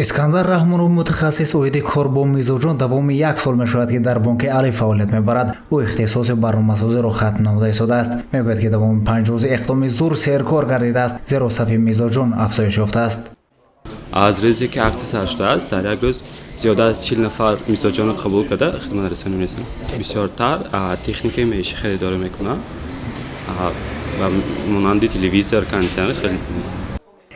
Искандар Раҳмонов, мутахассис оиди кор бо мизоҷон, давоми як сол мешавад, ки дар бонки Алиф фаъолият мебарад. Ӯ ихтисоси барномасозиро хатм намуда истодааст. Мегӯяд, ки давоми 5 рӯзи иқдоми зур серкор гардидааст, зеро сафи мизоҷон афзоиш ёфтааст. Аз рӯзе ки акция сар шудааст, дар як рӯз зиёда аз 40 нафар мизоҷонро қабул карда, хизматрасонӣ мерасонем. Бисёртар техникаи маишӣ харидорӣ мекунанд ва монанди телевизор, кондитсионер хеле.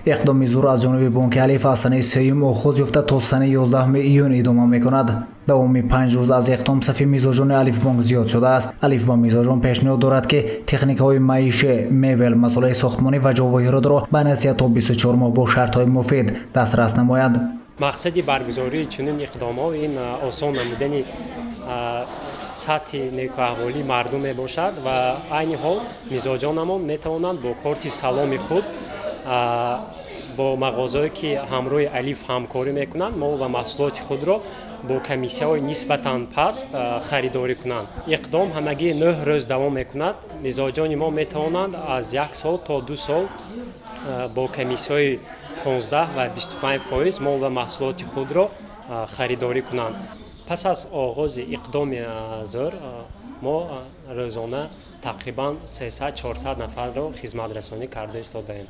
Иқдоми зур аз ҷониби бонки Алиф аз санаи 3-юм оғоз ёфта, то санаи 11 июн идома мекунад. Давоми 5 рӯз аз иқдом сафи мизоҷони Алифбонк зиёд шудааст. Алиф ба мизоҷон пешниҳод дорад, ки техникаҳои маишӣ, мебел, масолеҳи сохтмонӣ ва ҷавоҳиротро ба насия то 24 моҳ бо шартҳои муфид дастрас намояд. Мақсади баргузории чунин иқдомҳо ин осон намудани сатҳи некӯаҳволии мардум мебошад ва айни ҳол мизоҷонамон метавонанд бо корти саломи худ бо мағозаое, ки ҳамроҳи Алиф ҳамкорӣ мекунанд, мол ва маҳсулоти худро бо комиссияҳои нисбатан паст харидорӣ кунанд. Иқдом ҳамагӣ 9 рӯз давом мекунад. Мизоҷони мо метавонанд аз як сол то 2 сол бо комиссияҳои 15 ва 25% мол ва маҳсулоти худро харидорӣ кунанд. Пас аз оғози иқдоми зӯр мо рӯзона тақрибан 300-400 нафарро хизматрасонӣ карда истодаем.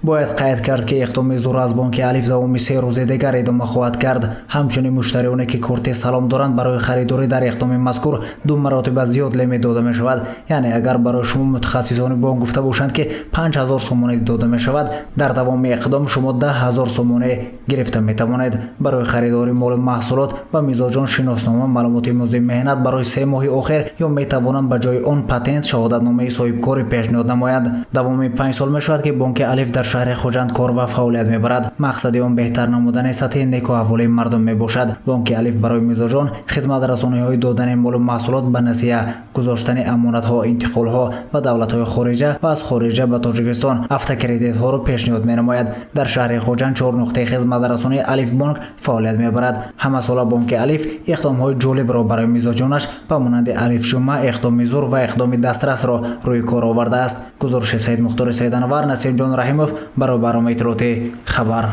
Бояд қайд кард, ки иқдоми зур аз бонки Алиф давоми 3 рӯзи дигар идома хоҳад кард. Ҳамчунин муштариёне, ки корти салом доранд, барои харидорӣ дар иқдоми мазкур ду маротиба зиёд лимит дода мешавад. Яъне агар барои шумо мутахассисони бонк гуфта бошанд, ки 5000 сомонӣ дода мешавад, дар давоми иқдом шумо 10 000 сомонӣ гирифта метавонед. Барои харидории молу маҳсулот ба мизоҷон шиноснома, маълумоти музди меҳнат барои 3 моҳи охир ё метавонанд ба ҷои он патент, шаҳодатномаи соҳибкорӣ пешниҳод намоянд. Давоми 5 сол мешавад, ки бонки Алиф дар шаҳри Хуҷанд кор ва фаъолият мебарад. Мақсади он беҳтар намудани сатҳи некӯаҳволии мардум мебошад. Бонки Алиф барои мизоҷон хизматрасониҳои додани молу маҳсулот ба насия, гузоштани амонатҳо, интиқолҳо ба давлатҳои хориҷа ва аз хориҷа ба Тоҷикистон, автокредитҳоро пешниҳод менамояд. Дар шаҳри Хуҷанд чор нуқтаи хизматрасонии Алифбонк фаъолият мебарад. Ҳамасола бонки Алиф иқдомҳои ҷолибро барои мизоҷонаш ба монанди Алиф ҷумъа, иқдоми зур ва иқдоми дастрасро рӯи кор овардааст. Гузориши Саидмухтори Саиданвар, Насимҷон Раҳимов барои барномаи иттилоотии «Хабар».